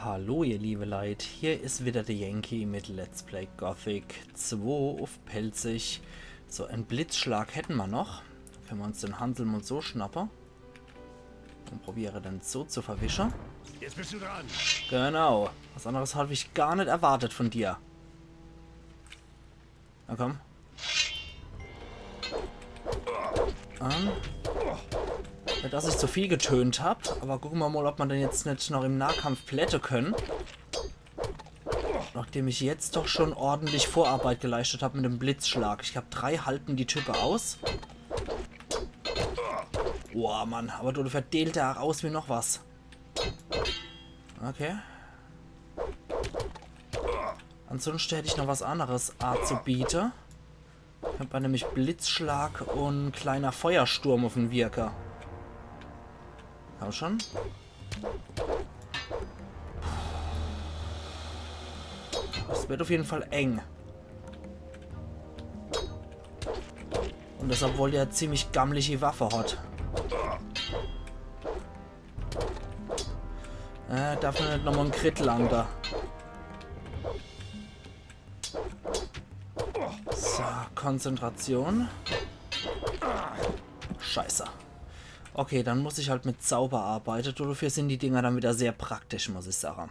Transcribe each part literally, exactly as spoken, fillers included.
Hallo ihr liebe Leit, hier is wieder de Yankee mit Let's Play Gothic zwei uff Pälzisch. So, en Blitzschlag hätte ma noch. Könne ma uns den Hansel mol so schnappe. Un probiere den so zu verwische. Jetzt bist du dran. Genau. Was anderes hab ich gar net erwartet von dir. Na komm. Ähm. Net, dass ich zu viel getönt hab, aber gucke ma mol, ob ma den jetzt net noch im Nahkampf plätte könne. Nachdem ich jetzt doch schon ordentlich Vorarbeit geleistet hab mit dem Blitzschlag. Ich hab drei, halten die Type aus. Boah, Mann, aber du, du verdeelt der ach aus wie noch was. Okay. Ansonsten hätt ich noch was anderes azubiete. Hab ma nämlich Blitzschlag un kleiner Feuersturm uff en Wirker. Komm schon. Es wird uff jeden Fall eng. Un das, obwohl der ziemlich gammelige Waffe hat. Äh, darf ma net nochmol en Crit lande. So, Konzentration. Scheiße. Okay, dann muss ich halt mit Zauber arbeite. Dafür sin die Dinger dann wieder sehr praktisch, muss ich sage.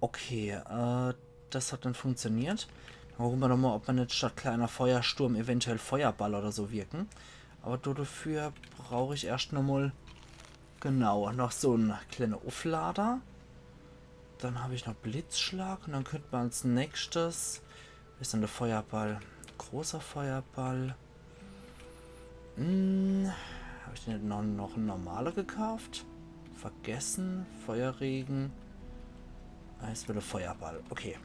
Okay, äh, das hat dann funktioniert. Dann gucke ma doch mol, ob ma net statt kleiner Feuersturm eventuell Feuerball oder so wirke. Aber dafür brauch ich erscht nochmol, genau, noch so en kleiner Ufflader. Dann hab ich noch Blitzschlag un dann könnt ma als nächstes, wo is dann der Feuerball? Großer Feuerball. Hm, hab ich den noch, noch en normaler gekauft? Vergessen. Feuerregen. Ah, jetzt wieder Feuerball. Okay.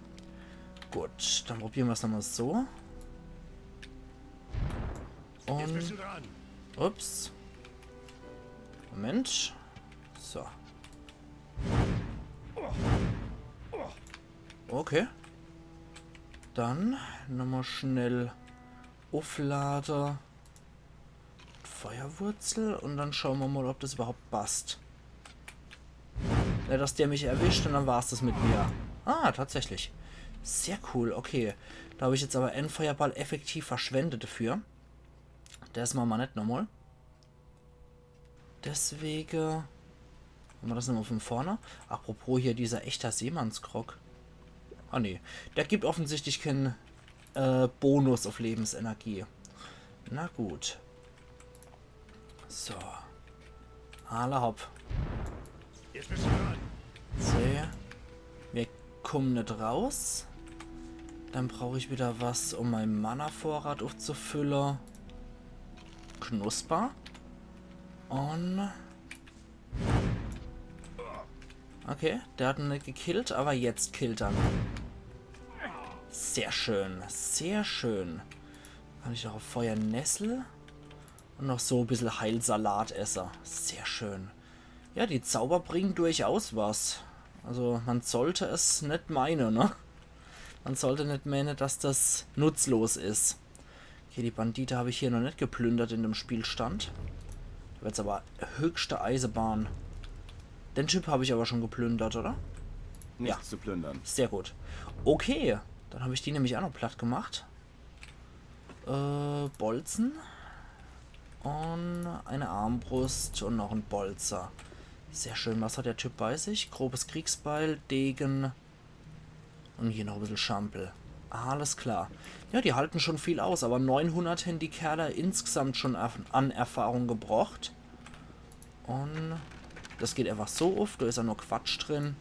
Gut, dann probiere ma's nochmol so. Jetzt bist du Un, dran. ups. Moment. So. Okay. Dann nochmol schnell Ufflade. Feuerwurzel un dann schaue ma mol, ob das überhaupt passt. Ja, dass der mich erwischt un dann war's das mit mir. Ah, tatsächlich. Sehr cool, okay. Da hab ich jetzt aber en Feuerball effektiv verschwendet dafür. Das mache ma net nochmol. Deswege mache ma das nochmol von vorne. Apropos hier dieser echter Seemannsgrog. Ah nee, der gibt offensichtlich kein, äh, Bonus uff Lebensenergie. Na gut. So. Alla hopp. Jetzt bist du dran. Seh. Mir kumme net raus. Dann brauch ich wieder was, um mein Mana-Vorrat uffzufülle. Knusper. Un okay, der hat en net gekillt, aber jetzt killt er en. Sehr schön, sehr schön. Kann ich noch uff Feuernessel un noch so bissel Heilsalat esse. Sehr schön. Ja, die Zauber bringen durchaus was. Also, ma sollt es net meine, ne? Ma sollt net meine, dass das nutzlos is. Okay, die Bandite hab ich hier noch net geplündert in dem Spielstand. Da wird's aber höchste Eisebahn. Den Typ hab ich aber schon geplündert, oder? Nichts zu plündern. Sehr gut. Okay, dann hab ich die nämlich auch noch platt gemacht. Äh, Bolzen. Un eine Armbrust un noch en Bolzer. Sehr schön. Was hat der Typ bei sich? Grobes Kriegsbeil, Degen un hier noch e bissel Schampel. Alles klar. Ja, die halten schon viel aus, aber neunhundert hän die Kerle insgesamt schon erf-, an Erfahrung gebrocht. Un das geht einfach so uff, da is ja nur Quatsch drin.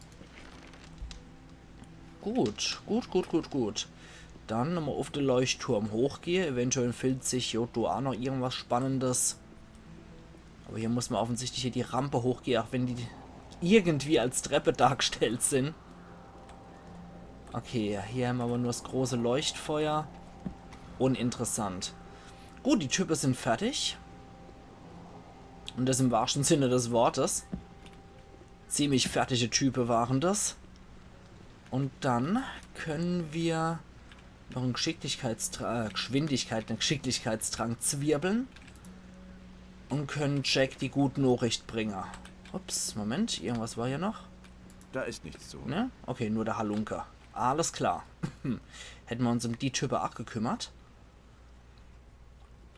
Gut, gut, gut, gut, gut. Dann nochmal uff de Leuchtturm hochgehe. Eventuell findet sich jo do auch noch irgendwas Spannendes. Aber hier muss man offensichtlich hier die Rampe hochgehe, auch wenn die irgendwie als Treppe dargestellt sind. Okay, hier haben wir aber nur das große Leuchtfeuer. Uninteressant. Gut, die Typen sind fertig. Und das im wahrsten Sinne des Wortes. Ziemlich fertige Typen waren das. Und dann können wir noch einen Geschicklichkeitstrank, äh, Geschwindigkeit, einen Geschicklichkeitstrank zwirbeln. Und können Jack die gute Nachricht bringen. Ups, Moment, irgendwas war hier noch. Da ist nichts zu holen. Ne? Okay, nur der Halunke. Alles klar. Hätte mer uns um die Type ach gekümmert.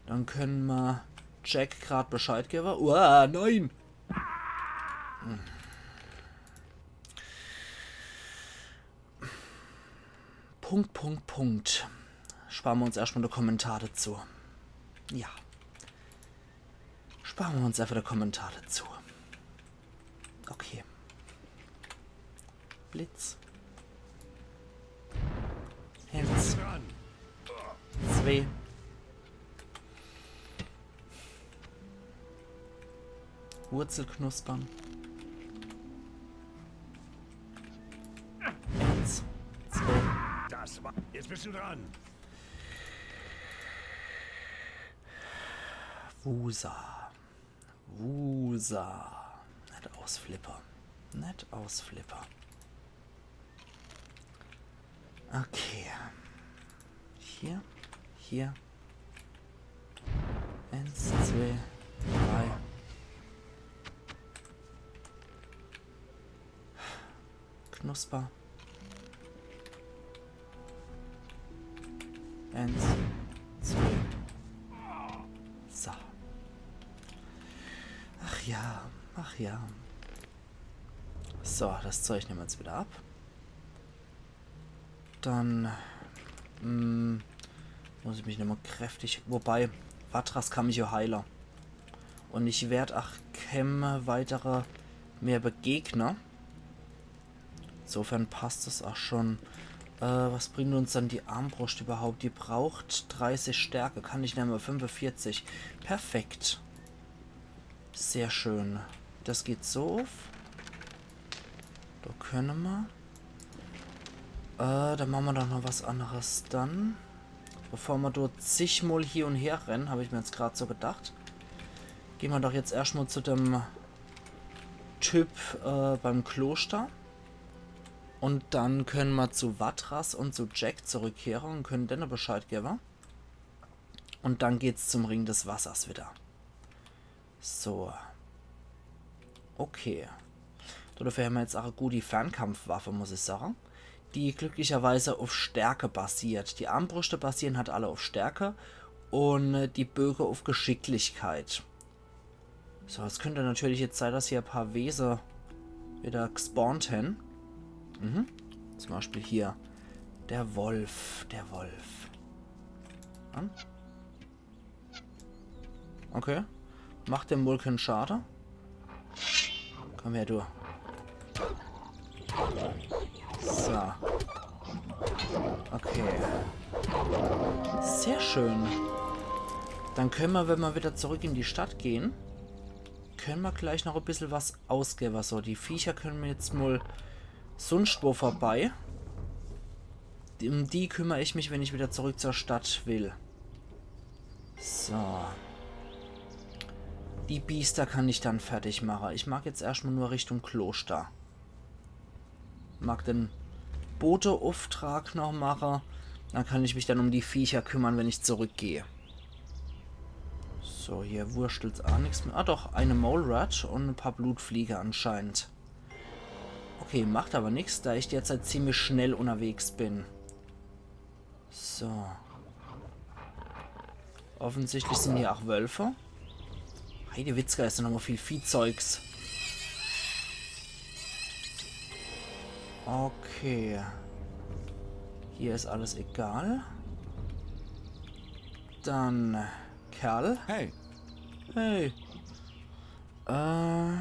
Dann könne mer Jack grad Bescheid gewwe. Uah, nein! Punkt, Punkt, Punkt. Spare mer uns erschtmol de Kommentar dazu. Ja. Spare mer uns einfach de Kommentar dazu. Okay. Blitz. Eins. Zwei. Wurzelknuspern. Eins. Zwei. Das war. Jetzt bist du dran. Wusa. Wusa. Net ausflippe. Net ausflippe. Okay. Hier. Hier. Eins, zwei, drei. Knusper. Eins, zwei. So. Ach ja, ach ja. So, das Zeug nemme mer jetzt wieder ab. Dann mm, muss ich mich nochmal kräftig. Wobei, Vatras kann mich ja heile. Und ich werd ach keinem weitere mehr begegne. Insofern passt es auch schon. Äh, was bringt uns dann die Armbrust überhaupt? Die braucht dreißig Stärke. Kann ich nemme fünfundvierzig. Perfekt. Sehr schön. Das geht so auf. Da könne mer. Äh, dann mache mer doch noch was anderes. Dann, bevor mer dort zigmol hier und her renne, hab ich mir jetzt grad so gedacht, geh mer doch jetzt erschtmol zu dem Typ äh, beim Kloster. Und dann könne mer zu Vatras und zu Jack zurückkehre und könne denne Bescheid gewwe. Und dann geht's zum Ring des Wassers wieder. So. Okay. Dafür hämmer jetzt auch e gute Fernkampfwaffe, muss ich sage. Die glücklicherweise auf Stärke basiert. Die Armbrüste basieren halt alle auf Stärke und äh, die Böge auf Geschicklichkeit. So, es könnte natürlich jetzt sein, dass hier e paar Wese wieder gespawnt hen. Mhm. Zum Beispiel hier. Der Wolf, der Wolf. An? Okay. Macht dem wohl keinen Schade. Komm her, du. So. Okay. Sehr schön. Dann könne mer, wenn mer wieder zurück in die Stadt gehen, könne mer gleich noch e bissel was ausgewwe. So, die Viecher könne mer jetzt mol sunscht wo vorbei. Um die kümmer ich mich, wenn ich wieder zurück zur Stadt will. So. Die Biester kann ich dann fertig mache. Ich mag jetzt erschtmol nur Richtung Kloster. Mag den Boteauftrag noch mache. Dann kann ich mich dann um die Viecher kümmern, wenn ich zurückgehe. So, hier wurschtelt's auch nix mehr. Ah doch, eine Mole Rat und e paar Blutfliege anscheinend. Okay, macht aber nix, da ich derzeit ziemlich schnell unterwegs bin. So. Offensichtlich sind hier auch Wölfe. Heidewitzka, is da nochmal viel Viehzeugs. Okay. Hier is alles egal. Dann, Kerl. Hey, Hey. Äh,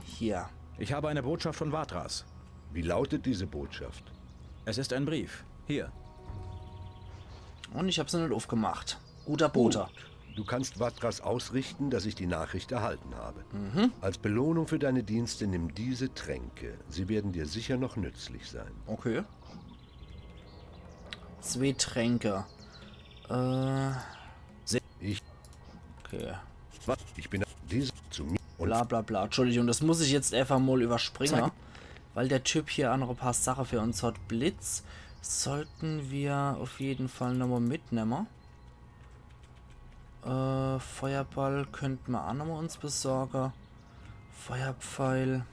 hier. Ich habe eine Botschaft von Vatras. Wie lautet diese Botschaft? Es ist ein Brief. Hier. Und ich hab se net aufgemacht. Guter Bote. Du kannst Vatras ausrichten, dass ich die Nachricht erhalten habe. Als Belohnung für deine Dienste nimm diese Tränke. Sie werden dir sicher noch nützlich sein. Okay. Zwei Tränke. Äh. Ich, Okay. was? Ich bin diese zu mir und Bla bla bla. Entschuldigung, das muss ich jetzt einfach mal überspringen. Zeig- Weil der Typ hier auch noch ein paar Sachen für uns hat. Blitz sollten wir auf jeden Fall nochmal mitnehmen. Äh, Feuerball könnten wir auch nochmal uns besorgen. Feuerpfeil.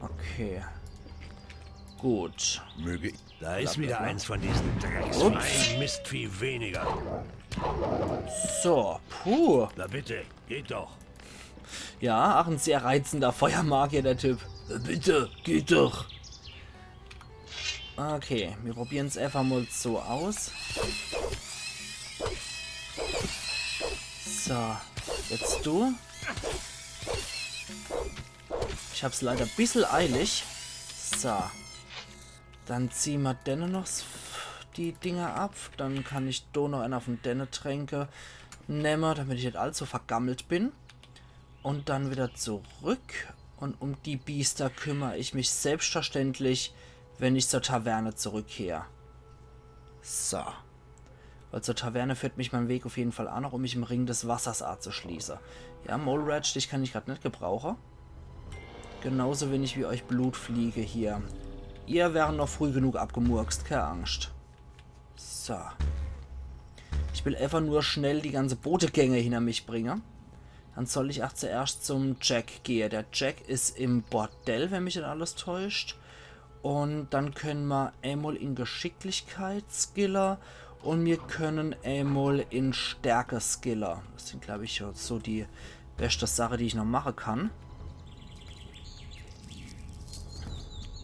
Okay. Gut. Möge ich. Da ist wieder eins von diesen Ups. Drecksvieh. Ein Mistvieh weniger. So, puh. Na bitte, geht doch. Ja, ach, ein sehr reizender Feuermagier, der Typ. Bitte, geht doch. Okay, mir probieren's einfach mal so aus. So, jetzt du. Ich hab's leider bissel eilig. So. Dann zieh ma denne noch s- die Dinger ab. Dann kann ich do noch einer von denne Tränke nemme, damit ich net allzu vergammelt bin. Und dann wieder zurück. Und um die Biester kümmer ich mich selbstverständlich, wenn ich zur Taverne zurückkehr. So. Weil zur Taverne führt mich mein Weg auf jeden Fall auch noch, um mich im Ring des Wassers anzuschließen. Ja, Mole Rat, dich kann ich grad net gebrauche. Genauso wenig wie euch Blutfliege hier. Ihr wären noch früh genug abgemurkst, keine Angst. So. Ich will einfach nur schnell die ganze Botegänge hinter mich bringen. Dann soll ich auch zuerst zum Jack gehe. Der Jack is im Bordell, wenn mich net alles täuscht. Und dann können ma einmal in Geschicklichkeit skille und mir können einmal in Stärke skille. Das sind, glaube ich, so die beste Sache, die ich noch machen kann.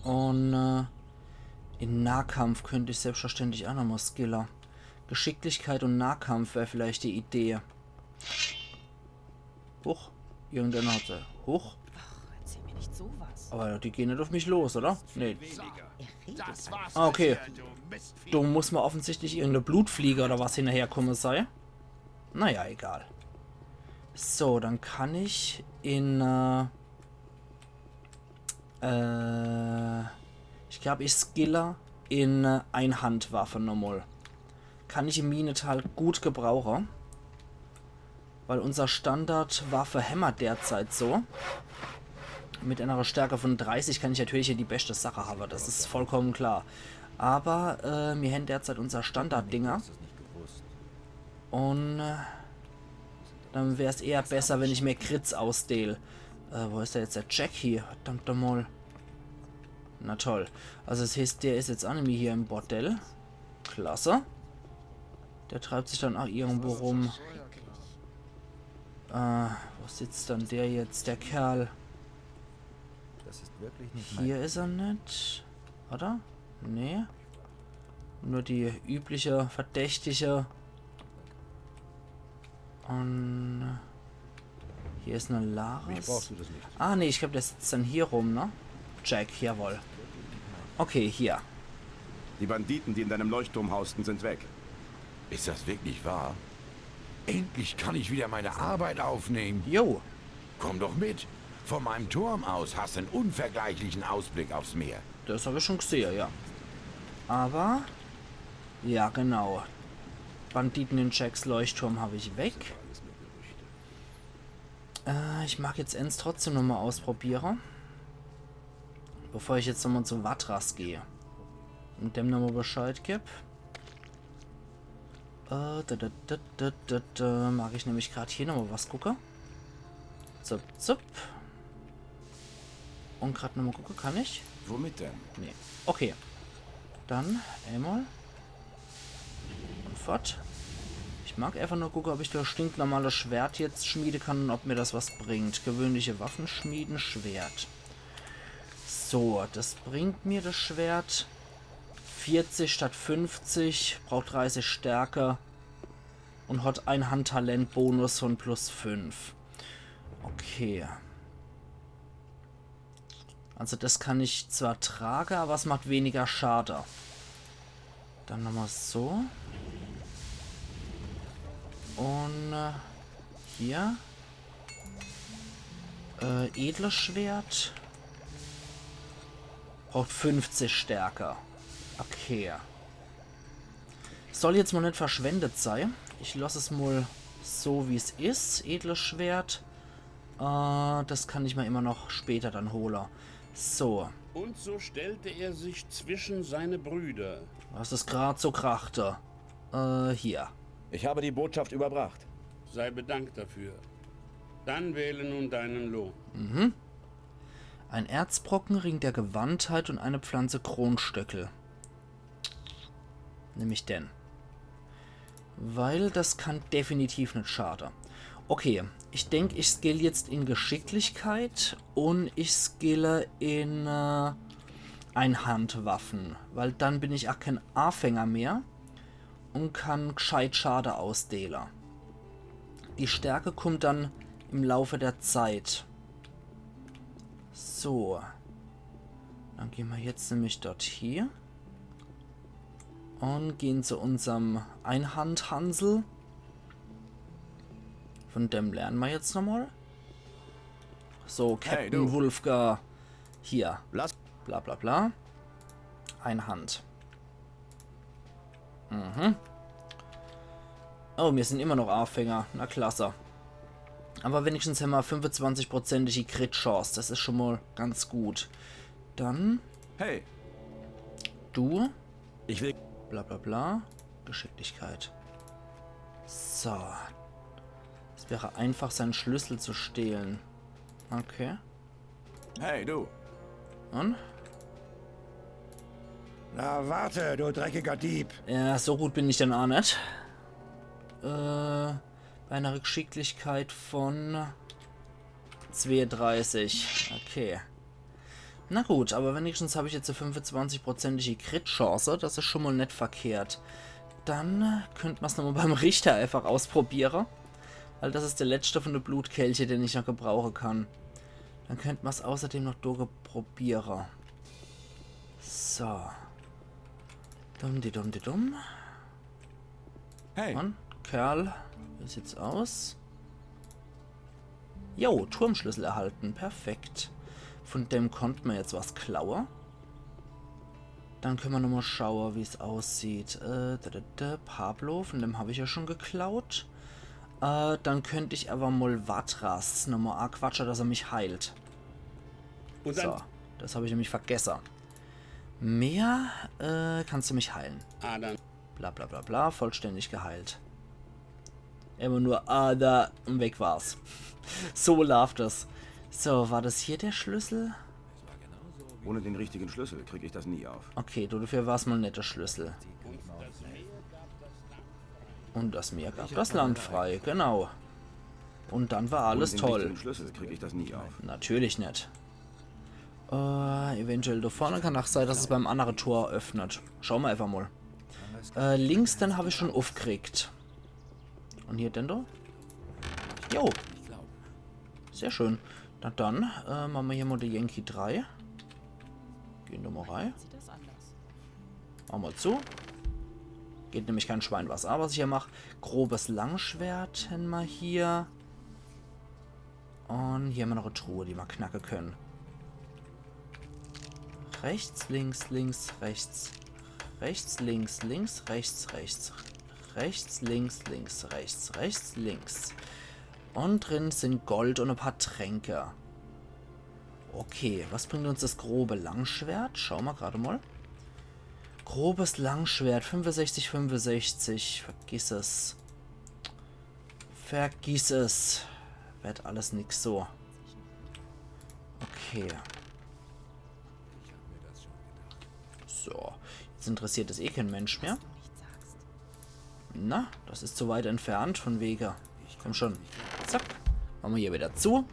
Und äh, in Nahkampf könnte ich selbstverständlich auch nochmal skille. Geschicklichkeit und Nahkampf wäre vielleicht die Idee. Huch, irgendeiner hat sie. Huch, Ach, erzähl mir nicht sowas. aber die gehen net auf mich los, oder? Nee. Er redet. Ah, okay. Da muss ma offensichtlich irgendeine Blutfliege oder was hinterherkomme sei. Naja, egal. So, dann kann ich in äh, äh, ich glaub, ich skille in äh, Einhandwaffe nochmal. Kann ich im Minetal gut gebrauche. Weil unser Standardwaffe hämmer derzeit so. Mit einer Stärke von dreißig kann ich natürlich hier die beste Sache haben, das is vollkommen klar. Aber äh, mir hän derzeit unser Standarddinger. Und äh, dann wär's eher besser, wenn ich mehr Crits ausdehl. Äh, wo is da jetzt der Jack hier? Verdammt nochmal. Na toll. Also das heißt, der is jetzt auch nämlich hier im Bordell. Klasse. Der treibt sich dann auch irgendwo rum. Äh, wo sitzt dann der jetzt, der Kerl? Das ist wirklich nicht Hier is er net. Oder? Nee. Nur die übliche Verdächtige. Und hier is eine Mich Laris. brauchst du das nicht. Ah, nee, ich glaub, der sitzt dann hier rum, ne? Jack, jawohl. Okay, hier. Die Banditen, die in deinem Leuchtturm hausten, sind weg. Ist das wirklich wahr? Endlich kann ich wieder meine Arbeit aufnehmen. Jo, Komm doch mit. Von meinem Turm aus hast du einen unvergleichlichen Ausblick aufs Meer. das hab ich schon gesehen, ja. Aber, ja, genau. Banditen in Jacks Leuchtturm hab ich weg. Äh, ich mag jetzt ens trotzdem nochmal ausprobiere. Bevor ich jetzt nochmal zu Vatras gehe. Und dem nochmal Bescheid geb. Äh, da, da, da, da, da, da, mag ich nämlich grad hier nochmal was gucke. Zup, zup. Und grad nochmal gucke, kann ich? Womit denn? Nee. Okay. Dann einmal. Und fort. Ich mag einfach nur gucke, ob ich das stinknormale Schwert jetzt schmiede kann und ob mir das was bringt. Gewöhnliche Waffen schmieden, Schwert. So, das bringt mir das Schwert vierzig statt fünfzig, braucht dreißig Stärke und hat ein Handtalent-Bonus von plus fünf. Okay. Also das kann ich zwar trage, aber es macht weniger Schade. Dann nochmal so. Und äh, hier. Äh, edles Schwert. Braucht fünfzig Stärke. Okay. Soll jetzt mal net verschwendet sei. Ich lass es mal so, wie's is. Edles Schwert. Äh, das kann ich mir immer noch später dann hole. So. Und so stellte er sich zwischen seine Brüder. Was is grad so krachte? Äh, hier. Ich habe die Botschaft überbracht. Sei bedankt dafür. Dann wähle nun deinen Lohn. Ein Erzbrocken, Ring der Gewandtheit und eine Pflanze Kronstöckel. Nemm ich den. Weil das kann definitiv net schade. Okay, ich denk, ich skill jetzt in Geschicklichkeit und ich skille in äh, Einhandwaffen. Weil dann bin ich ach kein Afänger mehr und kann gscheit Schade ausdeele. Die Stärke kummt dann im Laufe der Zeit. So. Dann gehn mer jetzt nämlich dort hie. Und gehn zu unserm Einhandhansel. Von dem lerne mer jetzt nochmal. So, Captain Wulfgar. Hier. Lass. Bla bla bla. Einhand. Mhm. Oh, mir sind immer noch Afänger. Na klasse. Aber wenigstens hämmer fünfundzwanzig Prozent die Crit-Chance. Das is schon mal ganz gut. Dann. Hey. Du. Ich will. Bla bla bla. Geschicklichkeit. So. Es wäre einfach, seinen Schlüssel zu stehlen. Okay. Hey, du. Und? Na warte, du dreckiger Dieb. Ja, so gut bin ich dann ach net. Äh, bei einer Geschicklichkeit von zweiunddreißig. Okay. Na gut, aber wenigstens hab ich jetzt e fünfundzwanzig Prozent Crit-Chance. Das is schon mal net verkehrt. Dann äh, könnt mer's nochmal beim Richter einfach ausprobiere. Weil das is der letzte von de Blutkelche, den ich noch gebrauche kann. Dann könnt mer's außerdem noch durchprobiere. So. Dumm, di dumm, di dumm. Hey. Mann, Kerl, wie sieht's aus? Jo, Turmschlüssel erhalten. Perfekt. Von dem konnt mer jetzt was klaue. Dann könne mer nochmal schaue, wie's aussieht. Äh, da, da, da, Pablo, von dem hab ich ja schon geklaut. Äh, dann könnt ich aber mal Vatras nochmal anquatsche, dass er mich heilt. Und dann So, das hab ich nämlich vergesse. Mehr, äh, kannst du mich heilen. Ah, dann. Bla bla bla bla, vollständig geheilt. Immer nur, ah, da, und weg war's. So läuft das. So, war das hier der Schlüssel? Ohne den richtigen Schlüssel krieg ich das nie auf. Okay, du, dafür war's mal net der Schlüssel. Und das Meer gab das Land frei, genau. Und dann war alles toll. Ohne den richtigen Schlüssel krieg ich das nie auf. Natürlich net. Äh, eventuell da vorne kann ach sei, dass es beim annere Tor öffnet. Schaue mer einfach mal. Äh, links, den hab ich schon uffkriegt. Und hier den da? Jo. Sehr schön. Na dann, äh, mache mer hier mal die Yankee drei. Gehn da mal rein. Sieht das anders? Mach mal zu. Geht nämlich kein Schwein was an, was ich hier mach. Grobes Langschwert hämmer hier. Und hier hämmer noch e Truhe, die mer knacke könne. Rechts, links, links, rechts. Rechts, links, links, rechts, rechts. Rechts, links, links, rechts, rechts, links. Und drin sind Gold und e paar Tränke. Okay, was bringt uns das grobe Langschwert? Schaue mer grad mal. Grobes Langschwert, fünfundsechzig, fünfundsechzig. Vergiss es. Vergiss es. Werd alles nix so. Okay. So, jetzt interessiert es eh kein Mensch mehr. Na, das is zu weit entfernt von wege. Komm schon. Zack. Mache mer hier wieder zu.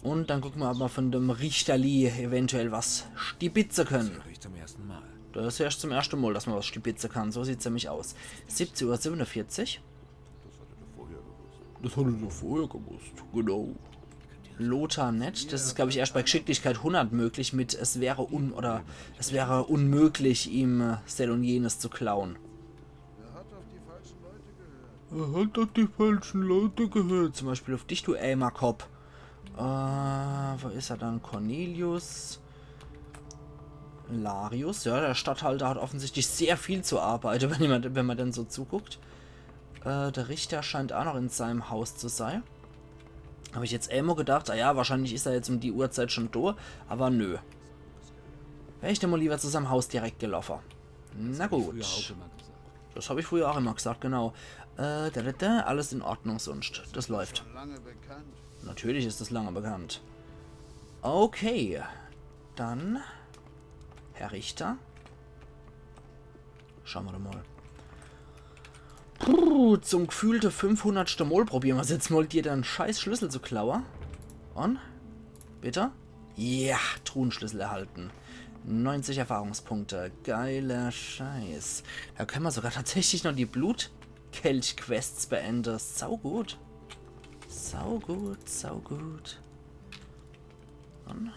Und dann gucke mer, ob mer von dem Richterli eventuell was stibitze könne. Das hör ich zum ersten Mal. Das hör ich zum erste Mal, dass mer was stibitze kann. So sieht's nämlich aus. Siebzehn Uhr siebenundvierzig. Das hat er doch vorher gewusst, genau. Lothar net. Das is, glaub ich, erst bei Geschicklichkeit hundert möglich mit es wäre un-, oder es wäre unmöglich, ihm äh, Sel und jenes zu klauen. Er hat auf die falschen Leute gehört. Er hat auf die falschen Leute gehört. Zum Beispiel auf dich, du Ämerkopp. Äh, wo is er dann? Cornelius. Larius. Ja, der Statthalter hat offensichtlich sehr viel zu arbeite, wenn, jemand, wenn mer denn so zuguckt. Äh, der Richter scheint ach noch in seinem Haus zu sei. Hab ich jetzt emol gedacht, ah ja, wahrscheinlich is er jetzt um die Uhrzeit schon do, aber nö. Wär ich dann mal lieber zu seinem Haus direkt geloffe. Na gut. Das hab ich früher auch immer gesagt, genau. Äh, da, da, da, alles in Ordnung sonst. Das läuft. Schon lange bekannt. Natürlich is das lange bekannt. Okay, dann, Herr Richter. Schaue mer doch mol. Puh, zum gefühlte fünfhundertste Mol probiere mer's jetzt mol, dir de scheiß Schlüssel zu klaue. Und? Bitte? Ja, Truhenschlüssel erhalten. Neunzig Erfahrungspunkte. Geiler Scheiß. Do kenne mer sogar tatsächlich noch die Blutkelch-Quests beende. Saugut. Saugut, saugut. Dann,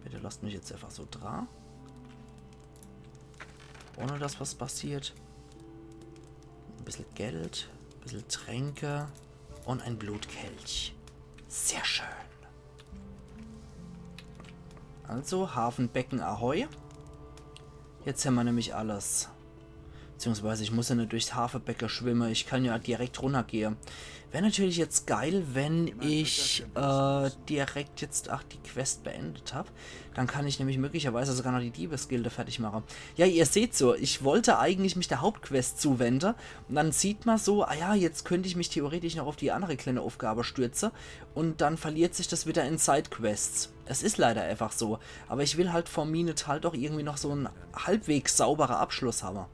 bitte lasst mich jetzt einfach so dra. Ohne dass was passiert. E bissel Geld, e bissel Tränke und e Blutkelch. Sehr schön. Also, Hafebecken ahoi. Jetzt hämmer nämlich alles. Beziehungsweise ich muss ja net durchs Hafebecke schwimme, ich kann ja direkt runnergehe. Wär natürlich jetzt geil, wenn ich äh, direkt jetzt ach die Quest beendet hab. Dann kann ich nämlich möglicherweise sogar noch die Diebesgilde fertig mache. Ja, ihr seht so, ich wollt eigentlich mich der Hauptquest zuwende. Und dann sieht mer so, ah ja, jetzt könnt ich mich theoretisch noch auf die andere kleine Aufgabe stürze. Und dann verliert sich das wieder in Sidequests. Es is leider einfach so. Aber ich will halt vor Minetal doch irgendwie noch so en halbwegs sauberer Abschluss habe.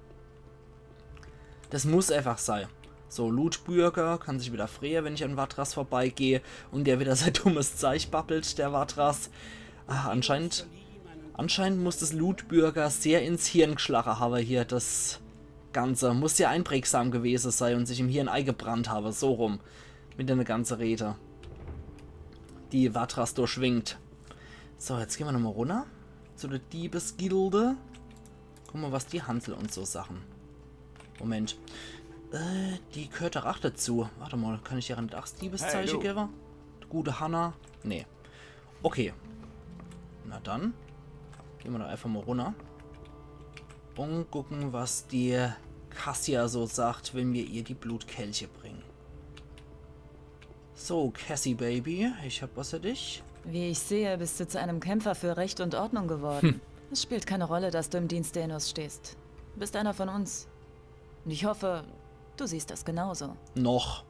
Das muss einfach sei. So, Lootbürger kann sich wieder frehe, wenn ich an Vatras vorbeigeh und der wieder sei dummes Zeich babbelt, der Vatras. Ah, anscheinend, anscheinend muss das Lootbürger sehr ins Hirn gschlache habe hier, das Ganze. Muss sehr einprägsam gewese sei und sich im Hirn eigebrannt habe, so rum. Mit der ganze Rede, die Vatras do schwingt. So, jetzt gehn mer nochmol runner zu der Diebesgilde. Guck mol, was die Hansel und so Sachen. Moment. Äh, die gehört doch ach dazu. Wart mol, kann ich ihr net ach Diebeszeiche gewwe? Gute Hanna? Nee. Okay. Na dann. Gehn mer doch einfach mol runner. Und gucken, was die Cassia so sagt, wenn mer ihr die Blutkelche bringen. So, Cassie Baby, ich hab was für dich. Wie ich sehe, bist du zu einem Kämpfer für Recht und Ordnung geworden. Es spielt keine Rolle, dass du im Dienst Denos stehst. Du bist einer von uns. Und ich hoffe, du siehst das genauso. Noch.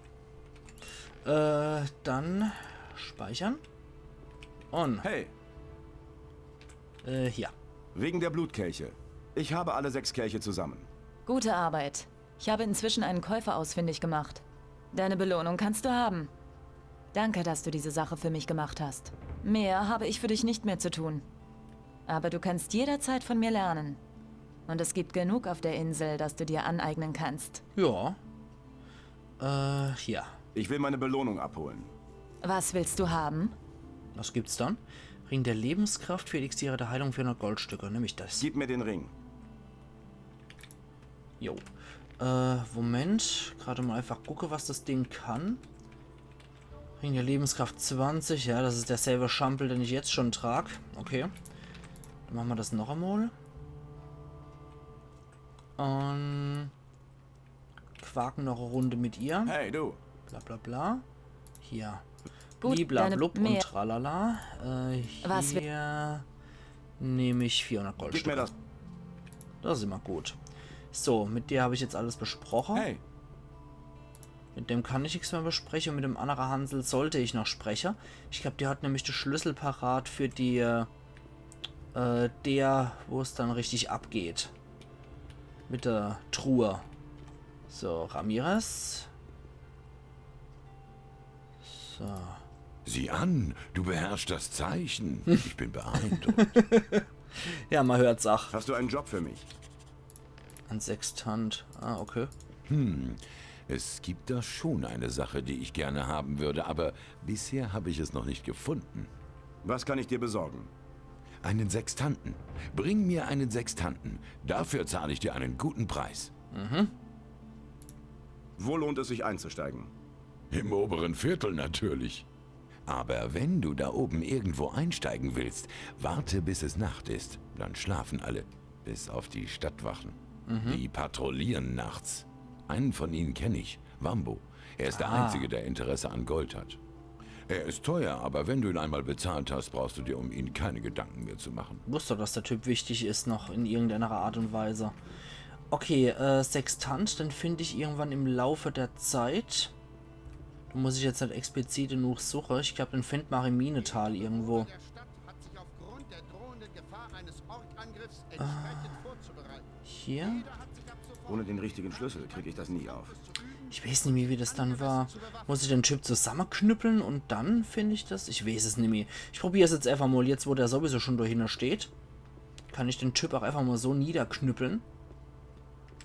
Äh, dann speichern. Und Hey, äh, hier. Wegen der Blutkelche. Ich habe alle sechs Kelche zusammen. Gute Arbeit. Ich habe inzwischen einen Käufer ausfindig gemacht. Deine Belohnung kannst du haben. Danke, dass du diese Sache für mich gemacht hast. Mehr habe ich für dich nicht mehr zu tun. Aber du kannst jederzeit von mir lernen. Und es gibt genug auf der Insel, das du dir aneignen kannst. Ja. Äh, hier. Ich will meine Belohnung abholen. Was willst du haben? Was gibt's dann? Ring der Lebenskraft, vier Elixiere der Heilung, vierhundert Goldstücke. Nemm ich das. Gib mir den Ring. Jo. Äh, Moment. Grad mol einfach gucke, was das Ding kann. Ring der Lebenskraft zwanzig. Ja, das is derselbe Schampel, den ich jetzt schon trag. Okay. Dann mache mer das noch emol. Und quake noch e Runde mit ihr. Hey, du. Bla bla bla. Hier. Gut, bliblablub und tralala. Äh, hier nehm ich vierhundert Goldstücke. Gib mir das. Das is immer gut. So, mit der hab ich jetzt alles besproche. Hey. Mit dem kann ich nix mehr bespreche und mit dem annere Hansel sollt ich noch spreche. Ich glaub, der hat nämlich de Schlüssel parat für die, äh, der, wo's dann richtig abgeht. Mit der Truhe. So, Ramirez. So. Sieh an, du beherrschst das Zeichen. Ich bin beeindruckt. Ja, man hört's ach. Hast du einen Job für mich? Ein Sextant. Ah, okay. Hm, es gibt da schon eine Sache, die ich gerne haben würde, aber bisher habe ich es noch nicht gefunden. Was kann ich dir besorgen? Einen Sextanten. Bring mir einen Sextanten. Dafür zahle ich dir einen guten Preis. Mhm. Wo lohnt es sich einzusteigen? Im oberen Viertel natürlich. Aber wenn du da oben irgendwo einsteigen willst, warte, bis es Nacht ist. Dann schlafen alle. Bis auf die Stadtwachen. Mhm. Die patrouillieren nachts. Einen von ihnen kenn ich. Wambo. Er ist der Einzige, der Interesse an Gold hat. Er ist teuer, aber wenn du ihn einmal bezahlt hast, brauchst du dir um ihn keine Gedanken mehr zu machen. Wusst doch, dass der Typ wichtig is, noch in irgendeiner Art und Weise. Okay, äh, Sextant, den find ich irgendwann im Laufe der Zeit. Do muss ich jetzt net explizit genug suche. Ich glaub, den find mer im Minetal irgendwo. Angriffs entsprechend vorzubereiten. Hier? Jeder hat sich ab sofort Ohne den richtigen Schlüssel kriege ich das nie auf. Ich weiß nimmi, wie das dann war. Muss ich den Typ zusammeknüppeln und dann find ich das? Ich weiß es nimmi. Ich probier's jetzt einfach mal, jetzt wo der sowieso schon dahinter steht. Kann ich den Typ auch einfach mal so niederknüppeln.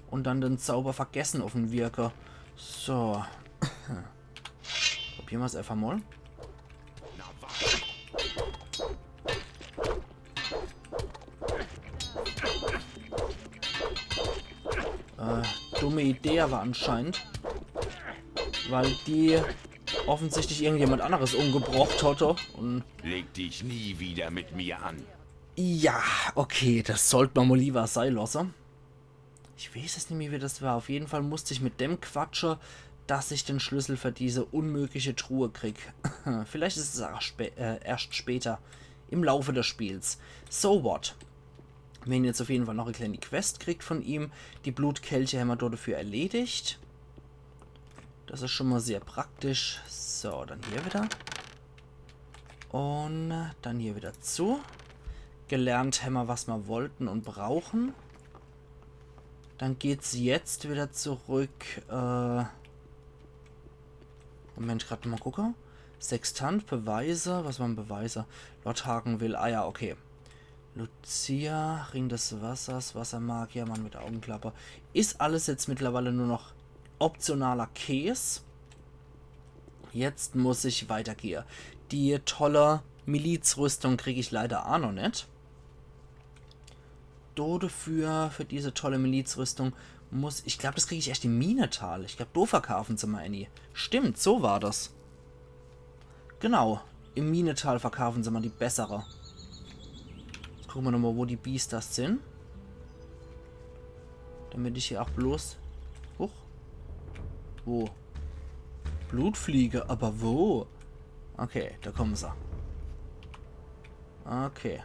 Und dann den Zauber vergessen auf den Wirker. So. Probieren wir's einfach mal. Äh, dumme Idee aber anscheinend. Weil die offensichtlich irgendjemand anderes umgebracht hatte. Und Leg dich nie wieder mit mir an. ja, okay, das sollt man mal lieber sei lasse. Ich weiß es nimmi, wie das war. Auf jeden Fall musste ich mit dem quatsche, dass ich den Schlüssel für diese unmögliche Truhe krieg. Vielleicht ist es auch spä äh, erst später im Laufe des Spiels. So what? Mir hän jetzt auf jeden Fall noch e kleine Quest kriegt von ihm. Die Blutkelche hämmer dort dafür erledigt. Das ist schon mal sehr praktisch. So, dann hier wieder. Und dann hier wieder zu. Gelernt hämmer, was mer wollten und brauchen. Dann geht's jetzt wieder zurück. Äh, Moment, grad mal gucke. Sextant, Beweise. Was waren Beweise? Lord Hagenwille. Ah ja, okay. Lucia, Ring des Wassers, Wassermagier, Mann mit Augenklappe. Ist alles jetzt mittlerweile nur noch optionaler Käs. Jetzt muss ich weitergehe. Die tolle Milizrüstung krieg ich leider auch noch net. Do dafür, für diese tolle Milizrüstung muss, ich glaub, das krieg ich erst im Minetal. Ich glaub, do verkaufen se mal eine. Stimmt, so war das. Genau, im Minetal verkaufen se mal die bessere. Jetzt gucken wir nochmal, wo die Biester sind. Damit ich hier auch bloß... Huch. Wo? Blutfliege, aber wo? Okay, da kommen se. Okay.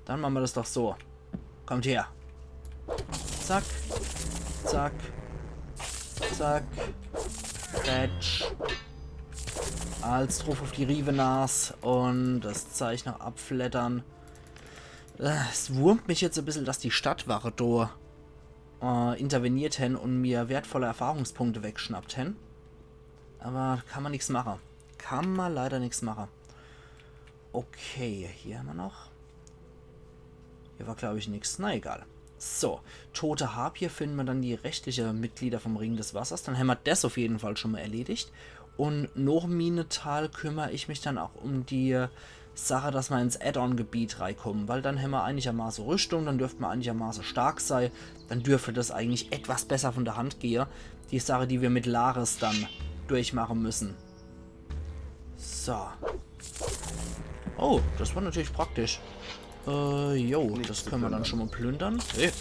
Dann machen wir das doch so. Kommt her. Zack. Zack. Zack. Quetsch. Als druff auf die Riewenas und das Zeich noch abflattern. Äh, Es wurmt mich jetzt e bissel, dass die Stadtwache do äh, interveniert hän und mir wertvolle Erfahrungspunkte wegschnappt hän. Aber kann man nix mache. Kann man leider nix mache. Okay, hier hämmer noch. Hier war, glaub ich, nix. Na egal. So, tote Harpie finden wir dann die restliche Mitglieder vom Ring des Wassers. Dann hämmer das auf jeden Fall schon mal erledigt. Und noch Minetal kümmere ich mich dann auch um die Sache, dass wir ins Add-on-Gebiet reinkommen, weil dann hämmer einigermaße Rüstung, dann dürften wir einigermaße stark sei, dann dürfte das eigentlich etwas besser von der Hand gehe, die Sache, die wir mit Lares dann durchmachen müssen. So. Oh, das war natürlich praktisch. Äh, jo, das können wir dann schon mal plündern. Hey.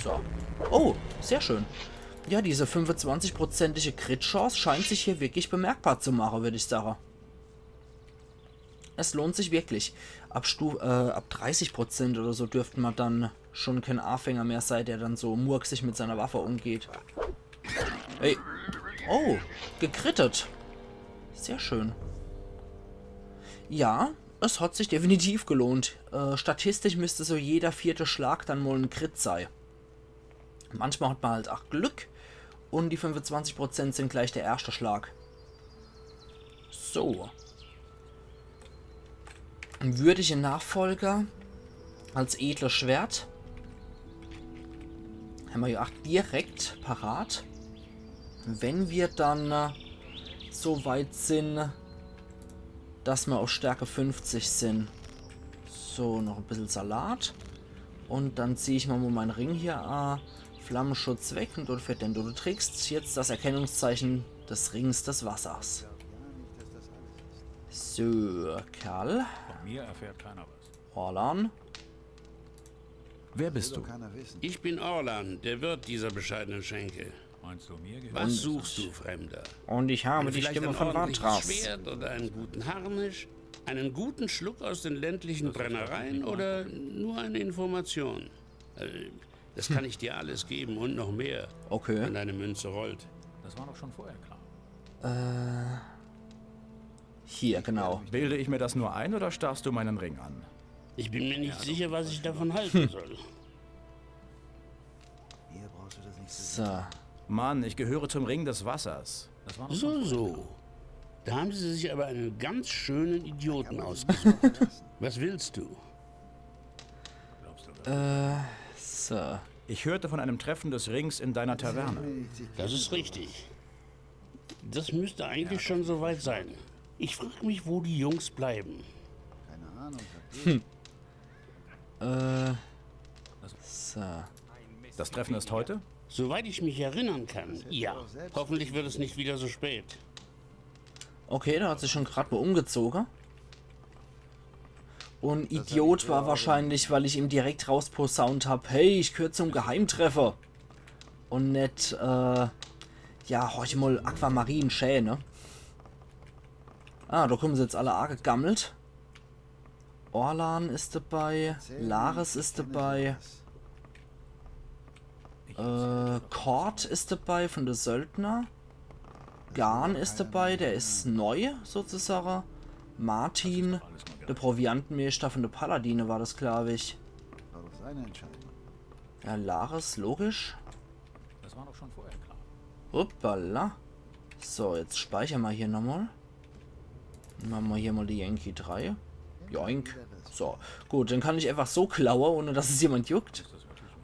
So. Oh, sehr schön. Ja, diese fünfundzwanzigprozentige Crit-Chance scheint sich hier wirklich bemerkbar zu machen, würde ich sagen. Es lohnt sich wirklich. Ab Stu äh, ab dreißig Prozent oder so dürfte man dann schon kein Anfänger mehr sein, der dann so murksig mit seiner Waffe umgeht. Hey. Oh, gekrittet. Sehr schön. Ja, es hat sich definitiv gelohnt. Äh, statistisch müsste so jeder vierte Schlag dann mal ein Crit sein. Manchmal hat man halt auch Glück und die fünfundzwanzig Prozent sind gleich der erste Schlag. So. Ein würdiger Nachfolger als edles Schwert. Hämmer ja auch direkt parat. Wenn wir dann äh, so weit sind, dass wir auf Stärke fünfzig sind. So, noch ein bisschen Salat. Und dann zieh ich mal, mal meinen Ring hier an. Flammenschutz weg und dafür den du trägst jetzt das Erkennungszeichen des Rings des Wassers. So, Kerl. Von mir erfährt keiner was. Orlan. Wer bist du? Ich bin Orlan, der Wirt dieser bescheidenen Schenke. Meinst du mir gehört? Was suchst du, Fremder? Und ich habe die Vielleicht Stimme ein von ordentliches Vatras. Schwert oder einen guten Harnisch, einen guten Schluck aus den ländlichen Brennereien oder nur eine Information. Äh, Das kann ich dir alles geben und noch mehr, Okay. wenn deine Münze rollt. Das war doch schon vorher klar. Äh, hier, genau. Bilde ich mir das nur ein oder starrst du meinen Ring an? Ich bin mir nicht sicher, was ich davon halten soll. So. Mann, ich gehöre zum Ring des Wassers. So, so. Da haben Sie sich aber einen ganz schönen Idioten ausgesucht. Was willst du? Äh, so. Ich hörte von einem Treffen des Rings in deiner Taverne. Das ist richtig. Das müsste eigentlich schon soweit sein. Ich frag mich, wo die Jungs bleiben. Äh, so. Das Treffen ist heute? Soweit ich mich erinnern kann, ja. Hoffentlich wird es nicht wieder so spät. Okay, der hat sich schon grad mal umgezogen. Und Idiot war wahrscheinlich, weil ich ihm direkt rausposaunt hab, hey, ich gehör zum Geheimtreffer. Und net, äh, ja, horch mal, Aquamarin, schä, ne? Ah, da kommen se jetzt alle angegammelt. Orlan is dabei, Lares is dabei. Äh, Kord is dabei von de Söldner. Garn is dabei, der is neu, sozusagen. Martin, der Proviantenmeister von de Paladine war das, glaub ich. War doch seine Entscheidung. Ja, Lares, logisch. Das war doch schon vorher klar. Hoppala. So, jetzt speichern wir hier nochmal. Machen wir hier mal die Yankee drei. Joink. So, gut, dann kann ich einfach so klauen, ohne dass es jemand juckt.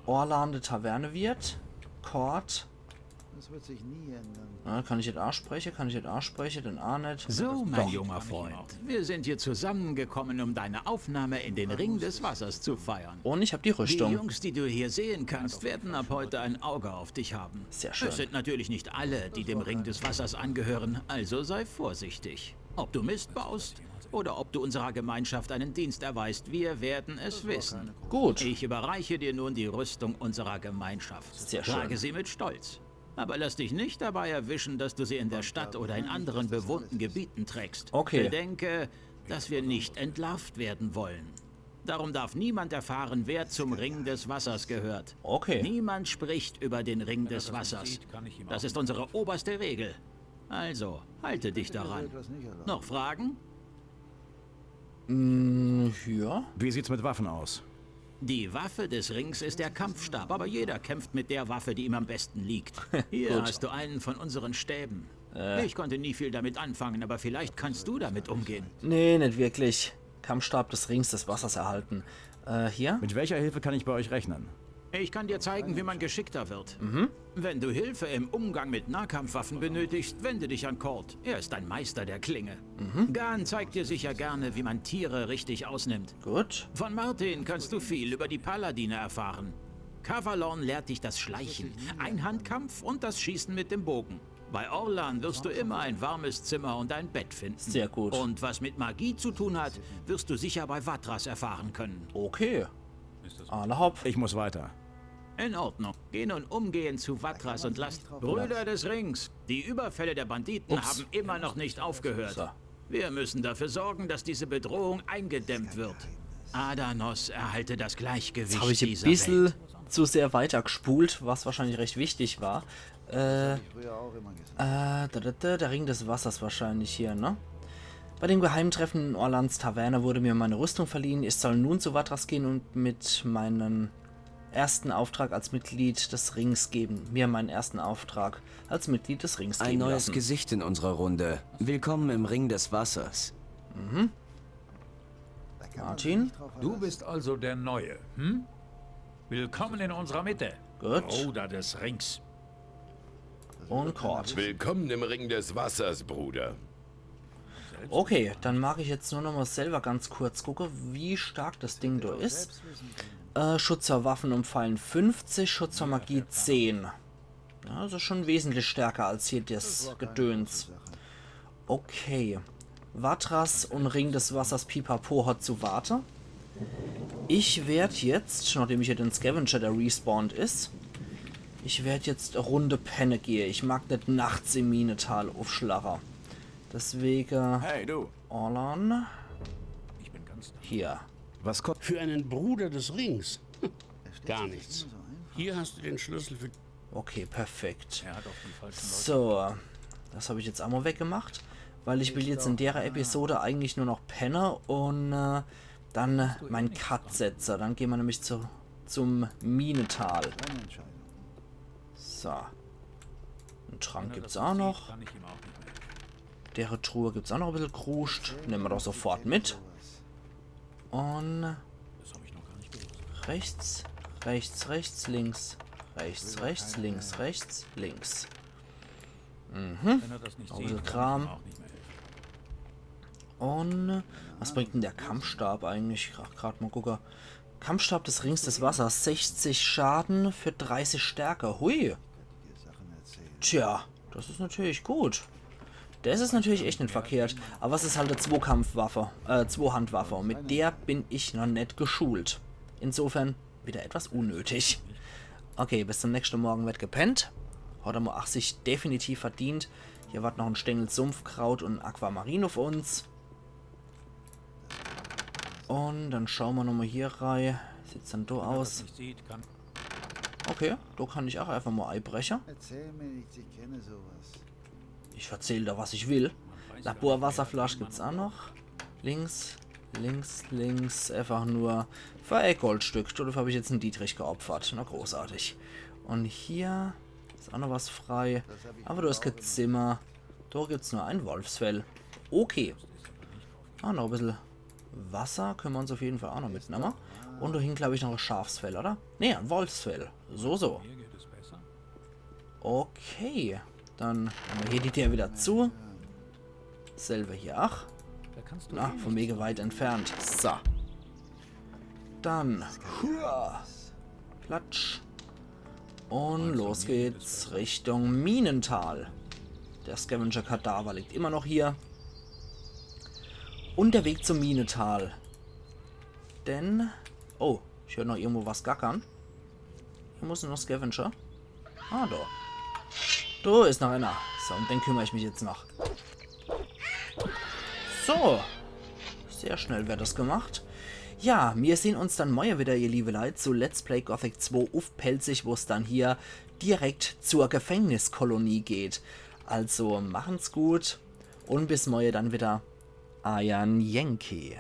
Orlan, de Tavernewirt. Kord. Das wird sich nie ändern. Ja, kann ich jetzt ansprechen? Kann ich jetzt ansprechen? Dann auch nicht. So, mein junger Freund, wir sind hier zusammengekommen, um deine Aufnahme in den Ring des Wassers zu feiern. Und ich hab die Die Rüstung. Jungs, die du hier sehen kannst, werden ab heute ein Auge auf dich haben. Sehr schön. Es sind natürlich nicht alle, die dem Ring des Wassers angehören, also sei vorsichtig. Ob du Mist baust oder ob du unserer Gemeinschaft einen Dienst erweist, wir werden es wissen. Gut. Ich überreiche dir nun die Rüstung unserer Gemeinschaft. Sehr schön. Trage sie mit Stolz. Aber lass dich nicht dabei erwischen, dass du sie in der Stadt oder in anderen bewohnten Gebieten trägst. Okay. Bedenke, dass wir nicht entlarvt werden wollen. Darum darf niemand erfahren, wer zum Ring des Wassers gehört. Okay. Niemand spricht über den Ring des Wassers. Das ist unsere oberste Regel. Also, halte dich daran. Noch Fragen? Mm, ja. Wie sieht's mit Waffen aus? Die Waffe des Rings ist der Kampfstab, aber jeder kämpft mit der Waffe, die ihm am besten liegt. Hier Gut. Hast du einen von unseren Stäben. Ich konnte nie viel damit anfangen, aber vielleicht kannst du damit umgehen. Nee, nicht wirklich. Kampfstab des Rings des Wassers erhalten. Äh, hier? Mit welcher Hilfe kann ich bei euch rechnen? Ich kann dir zeigen, wie man geschickter wird. Wenn du Hilfe im Umgang mit Nahkampfwaffen benötigst, wende dich an Kord. Er ist ein Meister der Klinge. Garn zeigt dir sicher gerne, wie man Tiere richtig ausnimmt. Gut. Von Martin kannst du viel über die Paladine erfahren. Kavalorn lehrt dich das Schleichen, Einhandkampf und das Schießen mit dem Bogen. Bei Orlan wirst du immer ein warmes Zimmer und ein Bett finden. Sehr gut. Und was mit Magie zu tun hat, wirst du sicher bei Vatras erfahren können. Okay. Alla hopp. Ich muss weiter. In Ordnung. Geh nun umgehend zu Vatras und lass... Brüder des Rings, die Überfälle der Banditen Ups. haben immer noch nicht aufgehört. So. Wir müssen dafür sorgen, dass diese Bedrohung eingedämmt wird. Adanos, erhalte das Jetzt Gleichgewicht habe ich ein dieser bisschen Welt. Zu sehr weitergespult, was wahrscheinlich recht wichtig war. Äh, äh, Früher auch immer gesagt. da, da, da, der Ring des Wassers wahrscheinlich hier, ne? Bei dem geheimen Treffen in Orlans Taverne wurde mir meine Rüstung verliehen. Ich soll nun zu Vatras gehen und mit meinen ersten Auftrag als Mitglied des Rings geben. Mir meinen ersten Auftrag als Mitglied des Rings Ein geben neues lassen. Gesicht in unserer Runde. Willkommen im Ring des Wassers. Martin? Du bist also der Neue, hm? Willkommen in unserer Mitte, Gut. Bruder des Rings. Und Kord. Willkommen im Ring des Wassers, Bruder. Okay, dann mag ich jetzt nur noch mal selber ganz kurz gucken, wie stark das Ding da ist. Äh, Schutz vor Waffen und Pfeilen fünfzig, Schutz vor Magie zehn. Ja, also schon wesentlich stärker als hier das Gedöns. Okay. Vatras und Ring des Wassers Pipapo hat zu warte. Ich werd jetzt, nachdem ich hier den Scavenger, der respawned ist, ich werd jetzt e Runde penne gehe. Ich mag net nachts im Minetal uffschlache. Deswege, Hey, du. Orlan, Ich bin ganz da. hier. Was kostet... Für einen Bruder des Rings. Gar nichts. Hier hast du den Schlüssel für... Okay, perfekt. Er hat auf die falschen Leute... So, das habe ich jetzt auch mal weggemacht, weil ich will jetzt in der Episode eigentlich nur noch penne und äh, Dann, äh, mein Cut setze. Dann gehn mer nämlich zu, zum Minetal. So. En Trank gibt's auch noch. Dere Truhe gibt's auch noch e bissel Kruscht. Nemme mer doch sofort mit. Un rechts, rechts, rechts, links. Rechts, rechts, links, rechts, links. Mhm. Noch e bissel Kram. Un was bringt denn der Kampfstab eigentlich? Ach, grad mal gucke. Kampfstab des Rings des Wassers. Sechzig Schaden für dreißig Stärke. Hui. Tja, das is natürlich gut. Das is natürlich echt net verkehrt. Aber es is halt e Zwokampfwaffe, äh, Zwohandwaffe. Un mit der bin ich noch net geschult. Insofern wieder etwas unnötig. Okay, bis zum nächschte Morgen wird gepennt. Hat er mal, ach, sich definitiv verdient. Hier wart noch en Stängel Sumpfkraut un en Aquamarin auf uns. Un dann schaue mer nochmal hier rei. Sieht's dann do aus? Okay, do kann ich auch einfach mal eibreche. Erzähl mir nichts, ich kenne sowas. Ich verzähl da, was ich will. Laborwasserflasch gibt's auch noch. Links, links, links. Einfach nur für e Goldstück. Dafür hab ich jetzt en Dietrich geopfert. Na, großartig. Un hier is auch noch was frei. Aber do is kein Zimmer. Do gibt's nur e Wolfsfell. Okay. Ah, noch e bissel Wasser könne mer uns auf jeden Fall auch noch mitnemme. Un do hinne, glaub ich, noch e Schafsfell, oder? Nee, e Wolfsfell. So, so. Okay. Dann mache mer hier die Tür wieder zu. Selbe hier. Ach. Na, von mir weit entfernt. So. Dann. Hua. Platsch. Un los geht's Richtung Minetal. Der Scavenger-Kadaver liegt immer noch hier. Un der Weg zum Minetal. Denn, oh, ich hör noch irgendwo was gackern. Hier muss noch Scavenger. Ah, do. Do is noch einer. So, um den kümmer ich mich jetzt noch. So. Sehr schnell wird das gemacht. Ja, mir sehn uns dann morje wieder, ihr liebe Leit, zu Let's Play Gothic zwei uff Pälzisch, wo's dann hier direkt zur Gefängniskolonie geht. Also machen's gut un bis morje dann wieder. Eier Yankee.